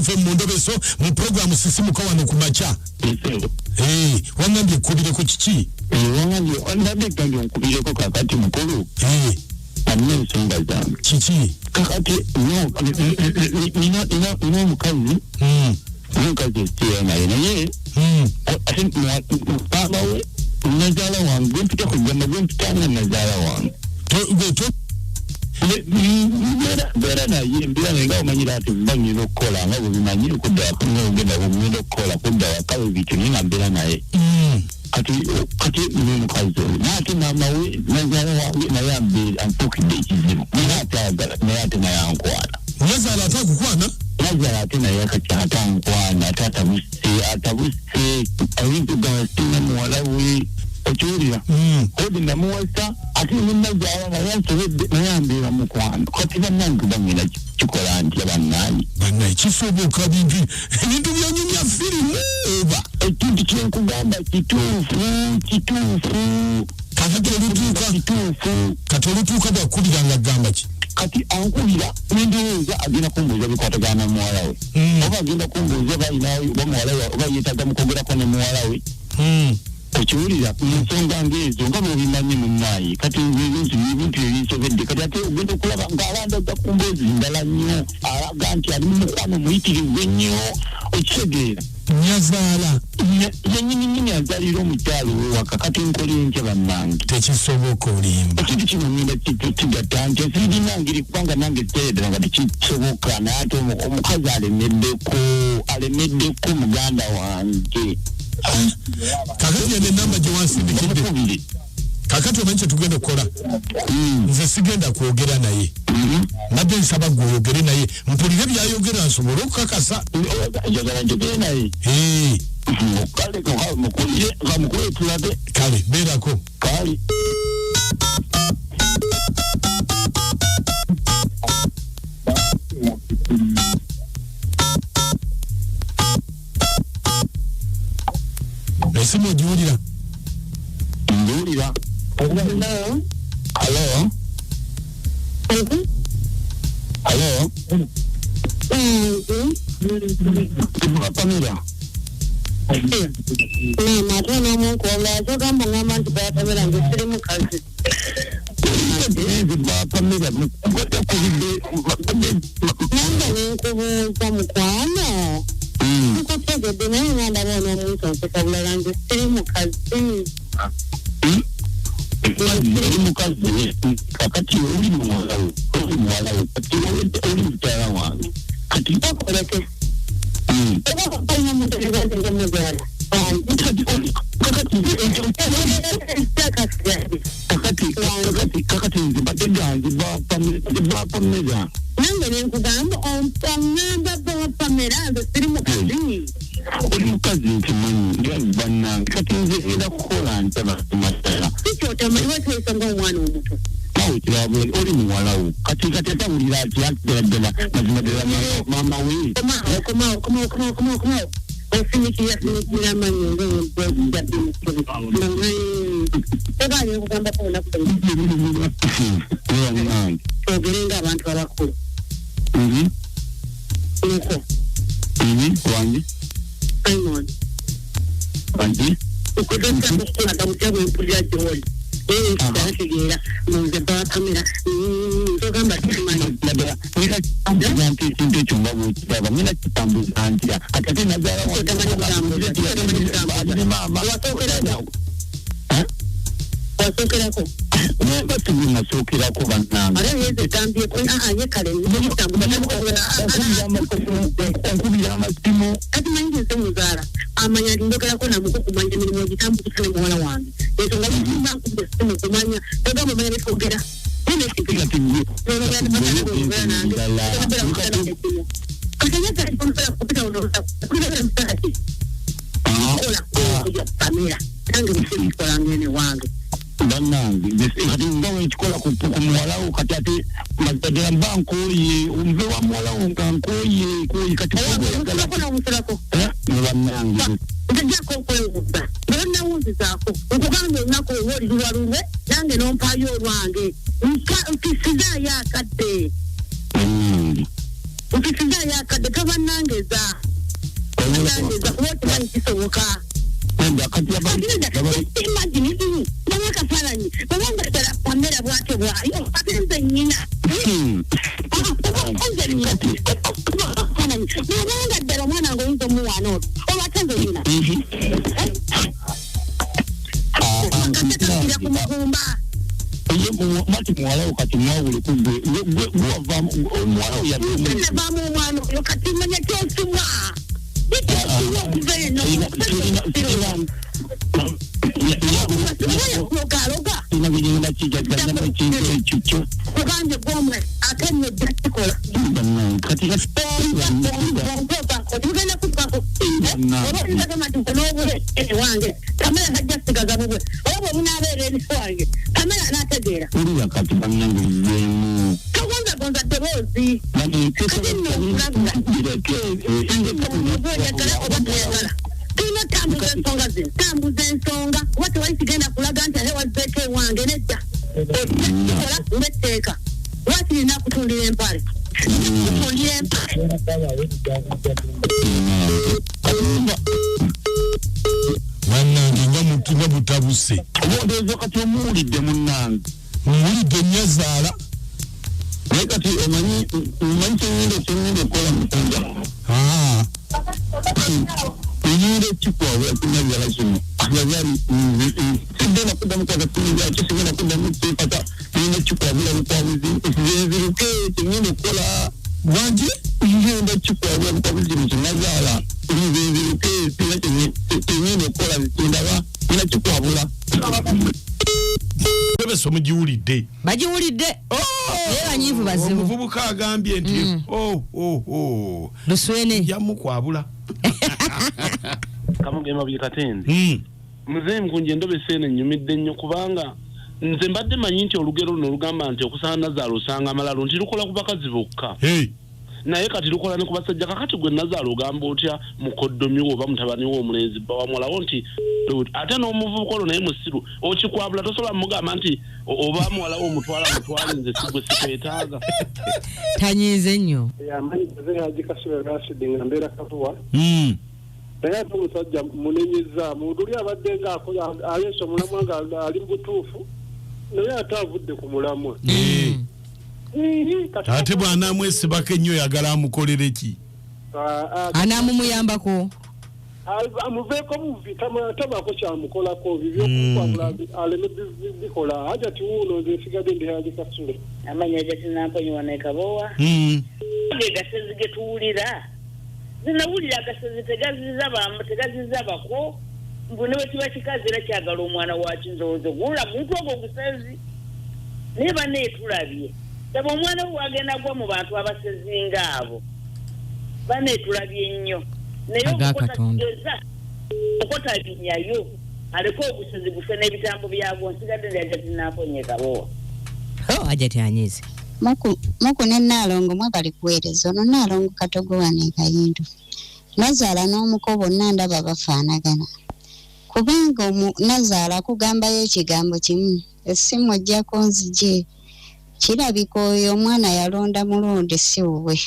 FM mu Ndobeso mu programu Sisimuka wano ku makya. Eh, wangambye nkubireko kiki? Wangambye ndabye gambye nkubireko kakati mukulu. Eh. Alina ensonga zange. Kiki? Kakati nina nina omukazi. Omukazi esiteera naye naye ate maama we nazaala wange gwempita kugamba gwempita nga nazaala wange. Mbeera naye mbeera naye nga omanyira ati mba ngenda okukola nga bwebimanyi okudda ngenda ngenda okukola kudda waka bwebityo naye nga mbeera naye kati kati nomukazi oyo naye ate maama we nazaala wange naye ambeera anfuukidde ekizibu naye ate ayagala naye ate naye ankwana. Nazaala ate akukwana? Nazaala ate naye kati ate ankwana ate atabuse atabuse ayinza okugamba sirina muwala we okiwulira odi namuwasa ate nenazaala naye ansobedde naye ambeera mukwano kati bannange bangenda kikola ntya bannange. Bannaye kisoboka bintu ebintu byonyumya firimu oba ekintu kyenkugamba kituufu kituufu. Kakati olutuuka kituufu. Kati olutuuka bwakubira nga gamba ki? Kati ankubira nendowooza agenda kumbuuza bikwatagana na muwala we oba agenda kumbuuza oba alinayo oba muwala we oba yeetaaga mukwogerako ne muwala we. Okiwulira mu nsonga ng'ezo nga bw'obimanyi munnaaye kati nze ebintu ebintu ebinsobedde kati ate ogenda okulaba ng'abandaga ku mboozi ndala nnyo alaga nti ali mu mukwano muyitirivu ennyo okitegeera. Nyazaala. Yennyini nnyini azaalira omukyala ow'ewaka kati nkole ntya bannange. Tekisoboka olimba. Ekintu kino ngenda kigatta ntya sirina ngeri kubanga nange kiseera nga tekisoboka naye ate omukazi alemeddeko alemeddeko muganda wange. Kakati yene enamba gye wansindikidde. Kakati omanyi kyetugenda okukola? Nze sigenda kwogera naye. Mbadde nsaba gwe oyogere naye mpulire byayogera nsobole okukakasa. Njagala njogere naye. Kale mukulire kamukule tulabe. Kale beerako. Kale. Esimu ogiwulira? Ngiwulira. Hello. Hello. Hello. Pamela. Maama ate n'omunkuwabula asooka mbu ngamba nti bwa Pamela nze siri mukazi. Nze bwa Pamela mukubidde. Nange ne nkubuuza mukwano. Nkutegedde naye nga ndaba ono omuntu onseka bulala nze siri mukazi. Oli mukazi kakati oli muwala we oli muwala we kati oli mukyala wange kati okoleke. Oba olina omuntu nze nze muzaala. Kakati kakati kakati nze mbadde gange bwa Pamela. Nange ne nkugamba oŋŋamba bwa Pamela nze siri mukazi. Oli mukazi nkimanyi nga bannange kati nze ngenda kukola ntya mazima ddala. Kiki otamanyi lwaki weeyisa ng'omwana omuto? Naawe kirabula oli muwala wo kati kati atawulira atya ddala ddala mazima ddala maama we. Komawo komawo komawo komawo komawo komawo. Osimikirira simikirira amannyo ng'omujjadde mu kkubo. Togaanye okugambako olunaku luno. Bannange. Twogere ng'abantu abakulu. Nko. Wange. Simon. Wange. Okukozesa okukulaga butya bwe mpulira gy'oli. Naye ntegeera nze bwa Pamela. Togamba simanyi. Naddala ngenda kitambuza nti ekintu ekyo nga bw'okiraba ngenda kitambuza ntya kati ate nazaala Totamanyi kutambuza, totamanyi kutambuza. ne maama. Wasookerako? Wasookerako? Nemba tebinasookerako bannange. Ate ye gambyeko ye kale mutambuza. Onkubira amasimu. Kati manyi nze muzaala amanya nti njogerako namuko kumanya emirimu egitambukisa ne muwala wange. Ensonga lwaki nkubira essimu kumanya togamba omanya byetwogera. Bannange kati nga bwekikola ku muwala wo kati ate mazima ddala mba nkooye nve wa muwala wo nga nkooye nkooye kati ne bannange. Nzijjako okwewuuza naye nawunzizaako nkugambye olunaku olwo oli luba lulwe nange n'ompaayo olwange mpisizzaayo akadde. Bannange. Mpisiza yakadde tobanangeza. Nangeza kuba okimanyi kisoboka. Imagine nawe akafaananyi bwebanga ddala Pamela bwatyo bwayo ate nze nnyina. Nze nnyina. Akafaananyi bwebanga ddala omwana nga oyinza omuwaana otwo olwo ate nze nnyina. Akase ku mugumba. Bati muwala wo kati mwawule ku gwe gwewavaamu omuwala wo yali navaamu omwana oyo kati manya kyosubwa kyosubwa okuva eno aloga kubanje gwomwe ate nno ojja kikola tugenda kukwako oba oyinza gamba nti n'obule ewange kamera tajja sigaza bubwe oba bwe bunaabeera eri wange kamera anaategeera. Wulira kati bannange nzeemu. Togonzagonza ddoboozi. Kati nno nkulaga. Oba oyagala oba toyagala. Tulina otambuza ensonga zino. Tambuza ensonga kuba tewali kigenda kulaga nti ate wazzeeko ewange nedda. Ojja kukikola ng'etteeka. Lwaki nina kutundira empale? Kutundira empale. Bannange nga mutu nga butabuse. Obwondeeza kati omuwulidde munnange. Muwulidde nnyazaala. Naye kati omanyi omanyi kyengenda kyengenda okukola musajja. Ah. Ngenda kikwabula kunabyala kino. Abazaali sigenda kuddamu kwata simu byakyo sigenda kuddamu kyepata ngenda kikwabula bukwabuzi nze nziruke kyengenda okukola. Wangi? Ngenda kikwabula bukwabuzi kino kyenazaala nze nziruke sirina kyengenda okukola kyendaba ngenda kikwabula. Ebeso mugiwulidde. Bagiwulidde. Naye banyiivu bazibu. Omuvubuka agambye nti oh oh oh. Luswene. Yamukwabula. Kamugema bye Katende. Muzeeyi Mukunja endobesa eno ennyumidde nnyo kubanga nze mbadde manyi nti olugero luno olugamba nti okusanga nazaala osanga amalalu nti lukola ku bakazi bokka. Naye kati lukola ne ku basajja. Kakati gwe nazaala ogamba otya mukoddomi wo oba mutabani wo omulenzi bba wa muwala wo nti ate n'omuvubuka olwo naye musiru okikwabula tosobola mugamba nti oba muwala wo omutwala mutwale nze sigwe sikwetaaga. Tanyiize nnyo. Amanyi nze Haji Kasule Rashid nga mbeera Kavuwa. Naye ate omusajja munenyezaamu luli abadde nga aleese omulamwa nga ali mu butuufu naye ate avudde ku mulamwa. Ate bw'anaamwesibako ennyo oyagala amukolere ki? Anaamumuyambako? Amuveeko buvi tabaako kyamukolako bibyokukwabula aleme bikola. Hajati wuuno nze nsigadde ndi Haji Kasule. Amanya Hajati Namponyi wano e Kabowa. Ge gasezi ge tuwulira. Zinawulira agasezi tegaziza bamu tegaziza bako. Mbu ne bwe kiba kikazi era kyagala omwana wakyo ndowooza guwulira muntu ogwo ogusezi. Naye bannaye tulabye. Laba omwana we wagenda gwa mu bantu abasezi ng'abo. Bannaye tulabye nnyo. Naye Aga omuko Katonda. takigeza, omuko talinyayo. Aleke ogusezi gufe n'ebitambo byagwo. Nsigadde ndi Hajati Namponyi e Kabowa. Oh, Hajati anyiize. Muku, Muku ne Nnaalongo mwebale kuweereza. Ono Nnaalongo Katogo wano e Kayindu. Nazaala n'omuko bonna ndaba bafaanagana. Kubanga omu nazaala akugambayo ekigambo kimu, essimu ojjako nzigye. Kirabika oyo omwana yalonda mulonde si wuwe.